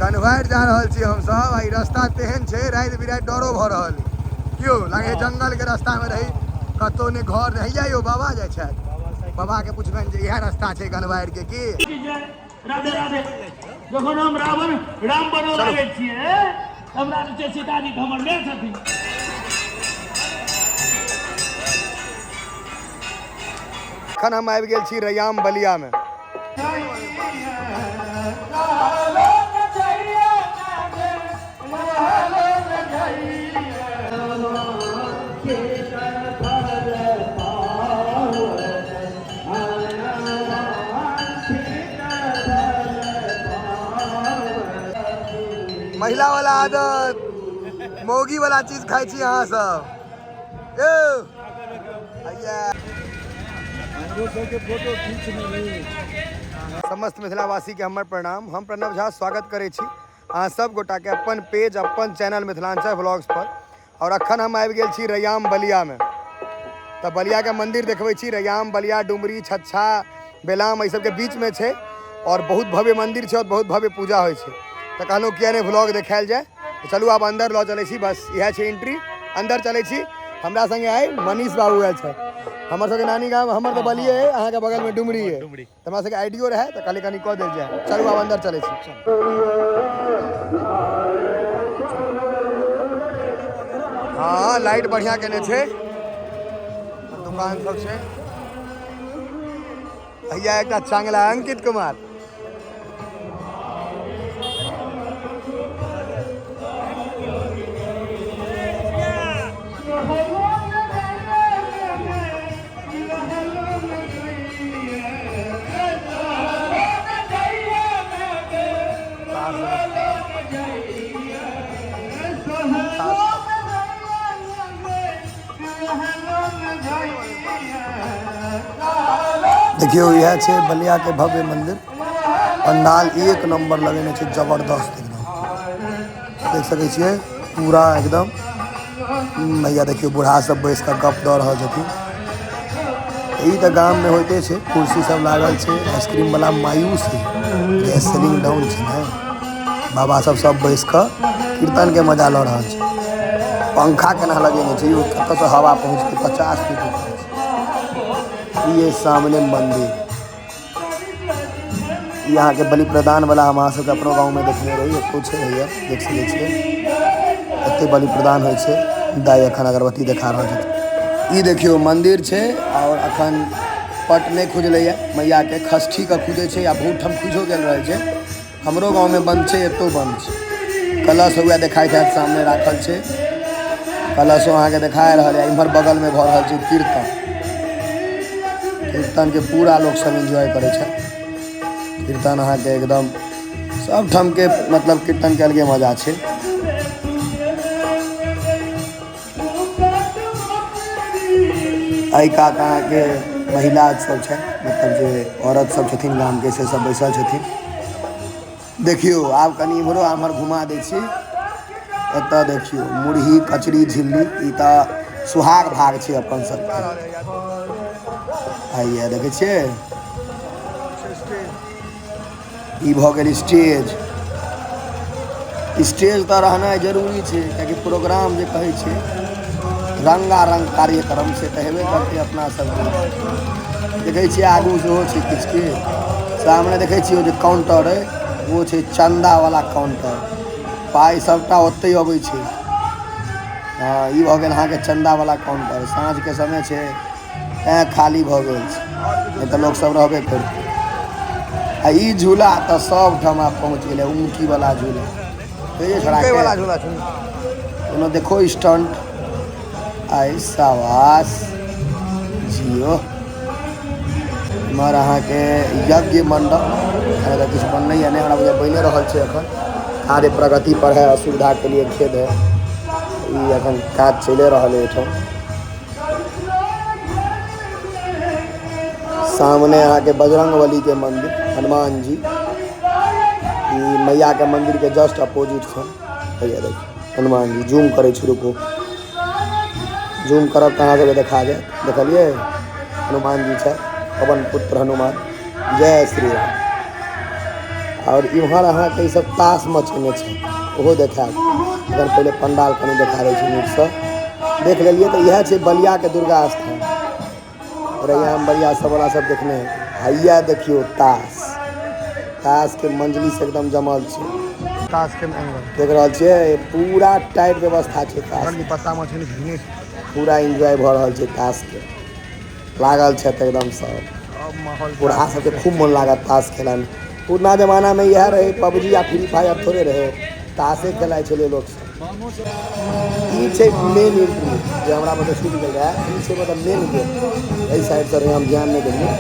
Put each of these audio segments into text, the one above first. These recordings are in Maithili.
गन्हवारि जा रहल छी हमसब आ ई रास्ता तेहन छै राति बिराति डरो भऽ रहल अइ। क्यों लागे जंगल के रास्ता में रही कतौ ने घर नहीं हैया यौ बाबा जाइ छथि बाबा के पुछबनि जे इएह रास्ता छै गन्हवारि के की। राधे राधे। जखन हम रावण राम बनऽ लागै छियै हमरा जे छै सीताजी तऽ हमर माय छथिन। एखन हम आबि गेल छी रैयाम बलिया में। महिला वाला आदत मौगी वाला चीज खाइ छी अहाँ सब। यौ भैया समस्त मिथिलावासी के हमर प्रणाम। हम प्रणव झा स्वागत करै छी अहाँ सब गोटा के अपन पेज अपन चैनल मिथिलांचल व्लॉग्स पर। और अखन हम आबि गेल छी रैयाम बलिया में। तऽ बलिया के मंदिर देखबै छी। रैयाम बलिया डुमरी छच्छा बेलाम एहि सबके बीच में छै और बहुत भव्य मंदिर छै और बहुत भव्य पूजा होइ छै। तऽ कहलहुँ किया नहि व्लॉग देखायल जाय। तऽ चलू आब अंदर लऽ चलै छी, बस इएह छै एंट्री। अंदर चलै छी। हमरा संगे आइ मनीष बाबू आयल छथि। हमर सबके नानी गाम, हमर तऽ बलिए अइ, अहाँके बगलमे डुमरी अइ। तऽ हमरा सबके आइडियो रहै तऽ कहलियै कनि कऽ देल जाय। चलू आब अंदर चलै छी। हँ लाइट बढ़िआँ केने छै, दुकान सब छै। भैया एकटा चांगला अंकित कुमार। देखियौ इएह छै बलिया के भव्य मंदिर। पंडाल एक नंबर लगेने छै, जबरदस्त एकदम। देख सकै छियै पूरा एकदम। भैया देखियौ बूढ़ा सब बैस कऽ गप दऽ रहल छथिन। ई तऽ गाम में होइते छै, कुर्सी सब लागल छै, आइसक्रीम वाला मायूस है, सेलिंग डाउन छै ने। बाबा सब सब बैस कऽ कीर्तन के मजा लऽ रहल छै। पंखा केना लगेने छै यौ, कतऽ से हवा पहुँच के 50 फीट ऊपर छै। ई सामने मंदिर, ई अहाँके बलि प्रदान वाला हम अहाँ सबके अपनो गाँव में देखने रही। एतौ छै भैया, देख सकै छियै एते बलि प्रदान होइ छै। दाइ एखन अगरबत्ती देखा रहल छथिन। ई देखियौ मंदिर छै और अखन पट नहि खुजलैया मैया के, खष्ठी के खुजै छै आ बहुत ठाम खुजो गेल रहै छै। हमरो गाँव में बंद छै, एतौ बंद छै। कलश हुआ देखाइत हैत सामने राखल छै, कलशो अहाँके देखा रहल है। इम्हर बगल में भऽ रहल छै कीर्तन। कीर्तन के पूरा लोक सब एंजॉय करै छै। कीर्तन अहाँके एकदम सब ठाम के मतलब कीर्तन के अलगे मजा छै। एहि कात अहाँके महिला सब छै, मतलब जे औरत सब छथिन गाम के, से सब बैसल छथिन। देखियौ आब कनि इम्हरो आम्हर घुमा दै छी। एतऽ देखियौ मुरही कचरी झिल्ली, ई तऽ सुहाग भाग छै अपन सबके। आइया देखै छियै ई भऽ गेल स्टेज। स्टेज तऽ रहनाइ जरूरी छै, कियाकि प्रोग्राम जे कहै छै रंगारंग कार्यक्रम से तऽ हेबे करतै अपना सबके। देखै छियै आगू सेहो छै किछु के। सामने देखै छियै ओ जे काउंटर अइ, ओ छै चंदा वाला काउंटर। पाइ सबटा ओतहि अबै छै। हँ ई भऽ गेल अहाँके चंदा वाला काउंटर। साँझ के समय छै तैं खाली भऽ गेल छै, नहि तऽ लोक सब रहबे करतै। आ ई झूला तऽ सब ठाम आब पहुँच गेलै, उमकी वाला झूला। उमकै वाला झूला छै। कोनो देखो स्टंट। आइ शाबाश जियो। इम्हर अहाँके यज्ञ मंडप, एखन तऽ किछु बनलैए नहि, हमरा बुझाइए बनि रहल छै एखन। कार्य प्रगति पर है, असुविधा के लिए खेद है। ई एखन काज चलि रहल है एहिठाम। सामने अहाँके बजरंगबली के मंदिर, हनुमान जी। ई मैया के मंदिर के जस्ट अपोजिट छै। हैया देखियौ हनुमान जी। जूम करै छी, रुकू, जूम करब तऽ अहाँ सबके देखा जायत। देखलियै हनुमान जी छै, पवन पुत्र हनुमान। जय श्री राम। आओर इम्हर अहाँके ईसभ ताश मचेने छै, ओहो देखायब। अगर पहिले पंडाल कनि देखा दै छी नीकसँ, देख लेलियै तऽ इएह छै बलियाके दुर्गा स्थान। रैयाम बलिया सब वाला सब देखने हैया। देखियौ ताश, ताशके मंजली से एकदम जमल छै। ताशके एंगल देख रहल छियै, पूरा टाइट व्यवस्था छै ताश। पत्ता मछली घिने। पूरा एन्जॉय भऽ रहल छै ताशके, लागल छथि एकदम सब। माहौल बूढ़ा सबके खूब मोन लागत ताश खेलाइमे। पुरना जमानामे इएह रहै, पबजी आ फ्री फायर थोड़े रहै, ताशे खेलाइ छलै लोकसब। ई छै मेन एंट्री जे हमरा मतलब छूटि गेल रहए। ई छै मतलब मेन गेट। एहि साइडसँ रहै, हम ध्यान नहि देलियै।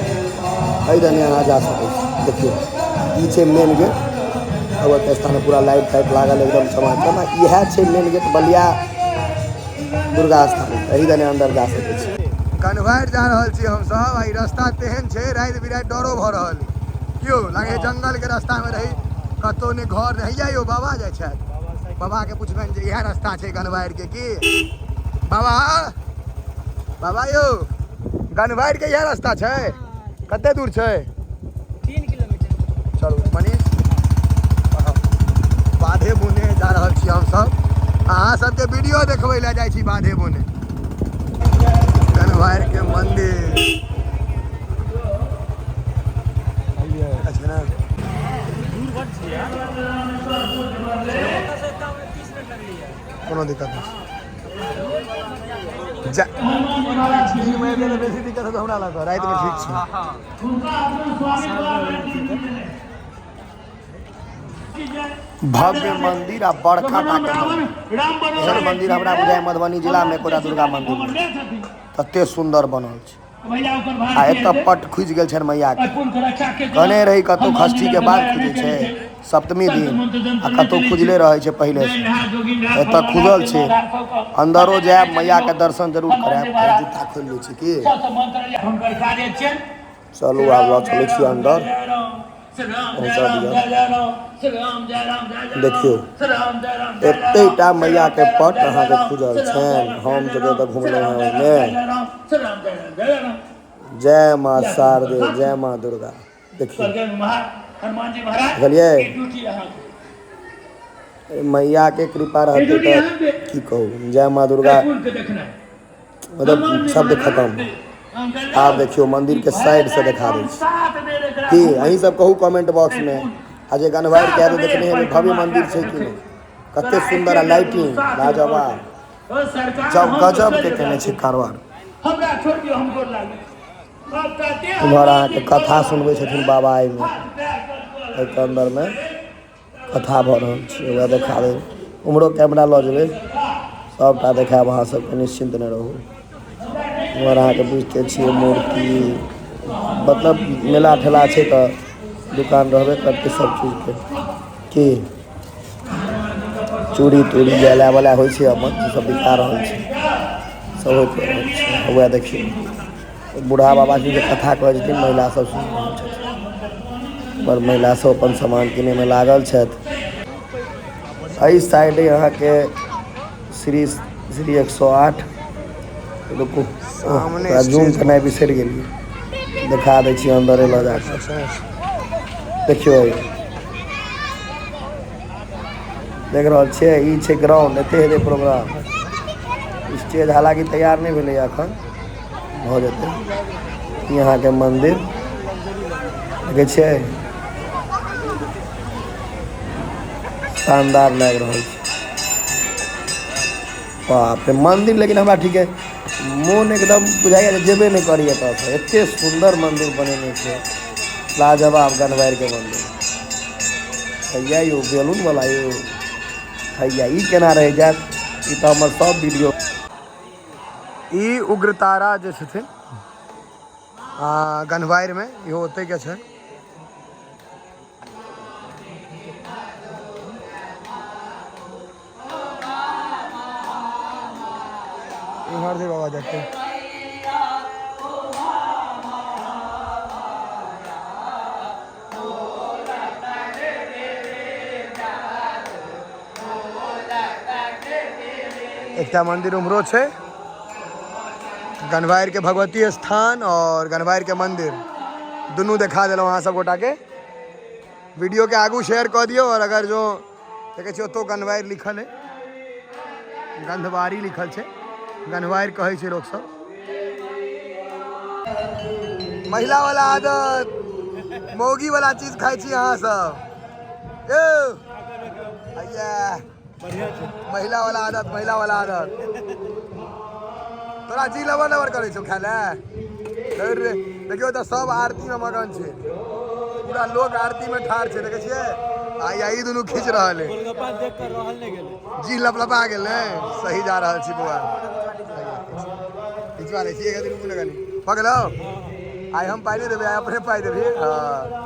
एहि दने अहाँ जा सकै छी। देखियौ, ई छै मेन गेट। भगवती स्थानमे पूरा लाइट ताइट लागल एकदम चमाचम। आ इएह छै मेन गेट बलिया दुर्गा स्थान। एहि दने अन्दर जा सकै छी। कन्वर्ट जा रहल छी हमसब। आ ई रास्ता तेहन छै, राति बिराति डरो भऽ रहल क्यों लागे, जंगल के रास्ता में रही, कतौ ने घर नहीं। हैया यौ, बाबा जाइ छथि। बाबा के पुछबनि जे इएह रास्ता छै गनवारि के की? बाबा, बाबा यौ, गनवारि के इएह रास्ता छै? कते दूर छै? 3 किलोमीटर। चलू मनीष, बाधे बुने जा रहल छी हमसब। अहाँ सबके वीडियो देखबै लए जाइ छी बाधे बुने। गनवारि के मंदिर अच्छा ना? कोनो दिक्कत नहि जा। दिनमे एबै तऽ बेसी दिक्कत हेतौ हमरा लग, रातिमे ठीक छै। भव्य मंदिर आ बड़का टा के मंदिर। एहन मंदिर हमरा बुझाइ मधुबनी जिलामे एकोटा दुर्गा मंदिर नहि, तते सुन्दर बनल छै। आ एतऽ पट खुजि गेल छनि मैयाके। कहने रही कतहु षष्ठीके बाद खुजै छै सप्तमी दिन, आ कतहु खुजले रहै छै पहिलेसँ। एतऽ खुजल छै। अन्दरो जायब, मैयाके दर्शन जरूर करायब। जूता खोलि लै छी की? चलू, आब लऽ चलै छी अन्दर, पहुँचा दिअ। देखियौ, एतेटा मैयाके पट अहाँके खुजल छनि। हम जतऽ तक घुमलहुँ हेँ ओहिमे। जय माँ शारदे, जय माँ दुर्गा। देखियौ, बुझलियै, मैयाके कृपा रहतै तऽ की कहू। जय माँ दुर्गा, मतलब शब्द खत्म। आब देखियौ, मंदिर के साइड से देखा दै छी की। अहीं सब कहू कमेंट बॉक्स में, आ जे गनवारि के आएब देखने हेबै, भव्य मंदिर छै कि नहि? कते सुंदर आ लाइटिंग लाजवाब, जब गजब के केने छै कारबार। उम्हर अहाँके कथा सुनबै छथिन बाबा। एहिमे एहिके अन्दरमे कथा भऽ रहल छै, वएह देखा देब। उम्हरो कैमरा लऽ जेबै, सभटा देखायब अहाँ सबके, निश्चिन्त नहि रहू। उम्हर अहाँके बुझिते छियै मूर्ति, मतलब मेला ठेला छै तऽ दुकान रहबे करतै सब चीजके की। चूड़ी तूड़ी जला वला होइ छै अपन, से सब बिका रहल छै, सब होइत रहल छै। वएह देखियौ, बूढ़ा बाबा जी जे कथा कहै छथिन, महिला सब सुनि रहल छथिन। पर महिला सब अपन सामान किनैमे लागल छथि। एहि साइड अहाँके श्री श्री 108। रुकू, सामने जूम केनाइ बिसरि गेलियै। देखा दै छी अन्दरे लऽ जाकऽ। देखियौ, देख रहल छियै, ई छै ग्राउंड। एते हेतै प्रोग्राम। स्टेज हालांकि तैयार नहि भेलैए, एखन भऽ जेतै। ई अहाँके मंदिर देखै छियै, शानदार लागि रहल छै। बाप रे, मंदिर लेकिन हमरा ठीक है, मोन एकदम बुझाइए जे जेबे नहि करी एतऽसँ, एते सुन्दर मंदिर बनेने छै, लाजवाब गनवारिके मंदिर। हैया यौ, बैलून वाला यौ, हैया ई केना रहि जायत? ई तऽ हमर सब वीडियो। ई उग्रतारा जे छथिन गन्हवारिमे, इहो ओतहिके छै। इम्हर से बाबा जाते। एकटा मंदिर उम्हरो छै। गन्हवारि के भगवती स्थान और गन्हवारि के मंदिर दुनू देखा देलहुँ अहाँ सब गोटा के। वीडियोके आगू शेयर कऽ दियौ। आओर अगर जो देखै छियै, ओतौ गन्धवारि लिखल है, गन्धवारी लिखल छै, गन्धवारि कहै छै लोकसब। महिला वाला आदत, मौगी वाला चीज खाइ छी अहाँ सब। ए अय्या, महिला वाला आदत, महिला वाला आदत। तोरा जी लबर लबर करै छौ खाय लए। रे देखियौ तऽ सब आरती में मगन छै, पूरा लोक आरती में ठाढ़ छै, देखै छियै? आ ई दुनू खींच रहल है। गोलगप्पा देख कर रहल नहि गेलै। जी लपलपा गेल ने। सही जा रहल छी बौआ, खिंचवा लै छी। एक दिन रुकू ने कनि। भऽ गेलौ? आइ हम पाइ नहि देबै, आइ अपने पाइ देबही। हँ।